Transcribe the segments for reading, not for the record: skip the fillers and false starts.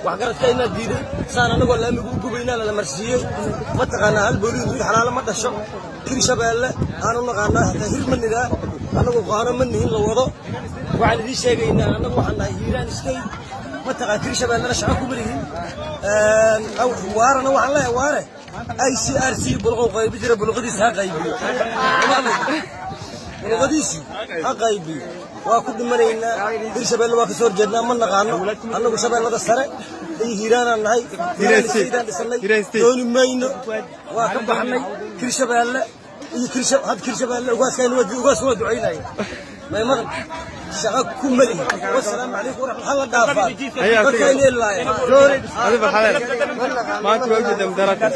Waxgaradkaynaa diiday saan anagoo laamiga u gubaynaa lala marsiiyey. Mataqaanaa, hal booliid wiil xalaalo ma dhasho. Hirshabeelle aanu naqaanaa, hataa hir ma nidaa, annagu qaano ma nihin la wado. Waxaan idiin sheegaynaa, annagu waxaan nahay Hiiraan State. Mataqaan, Hirshabeellena shaqo kuma lihin. Waarana waxaan leeyahay, Waare ICRC bulqow qaybi jira, bulqadiisa ha qaybiyo, bulqadiisii ha qaybiyo. Waa ku dhimanaynaa. Hirshabeelle waa kasoo horjeednaa, ma naqaano annagu. Shabeellada Sare iyo Hiiraanaan nahay, Hiiraan State-aan dhisanay, dooni mayno, waa ka baxnay Hirshabeelle iyo had Hirshabeelle. Ugaaskayna waa ugaas, waa ducaynaya maymaqan, shaqo ku malihi. Wasalaamu calaykum waraxmat. Hala dhaafaa dadkayna ilaaya. Adi farxadeen maanta waa ujeedaa mudaharaadkaas.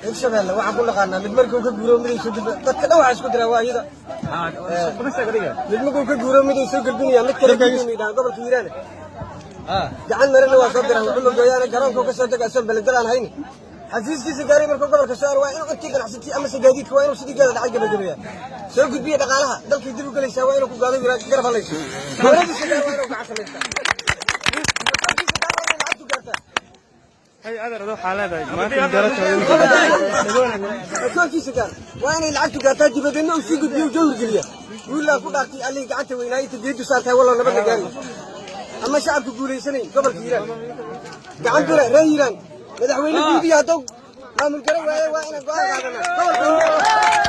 Hirshabeelle waxaan ku naqaanaa mid markuu ka guuro miday soo gudba. Dadka dhan waxaa isku diraa waa iyada. Mid markuu ka guuro miday soo gudbinaya, mid kale gudbinaya. Gobolka Hiiraan gacan marina waa soo diraan, wuxuu magooyaana garoonka ka soo dega asoo beledel aan hayni xafiiskiisa gaaray. Markuu gobolka soo aaro, waa inuu intii ganacsatii amase gaadiidka waa inuu sidii geeda dhacay gabagabeeya, soo gudbiya. Dhaqaalaha dalkii dib u gelaysaa waa inuu ku gaado garab halayso. Dowladiisa gaar waa inuu gacan samaystaa, gaar waa inay lacagtu gaartaa. Hay adeer, adoo waxaa leedahay maanta mudaharaadka waa ujeedaa. Akoonkiisa gaar waa inay lacagtu gaartaa, dibadeedna uu sii gudbiyo, jawhar geliya. Wiilaa ku dhaartay Allihii gacanta weynaayay, inta geedu saartahay wallow nabad la gaari ama shacabku guulaysanayn. Gobolka Hiiraan gacan dure, reer Hiiraan madaxweyne guudiya hadduu maamul garan waaye, waa inaan go'aan qaadanaa gobolka Hiiraan.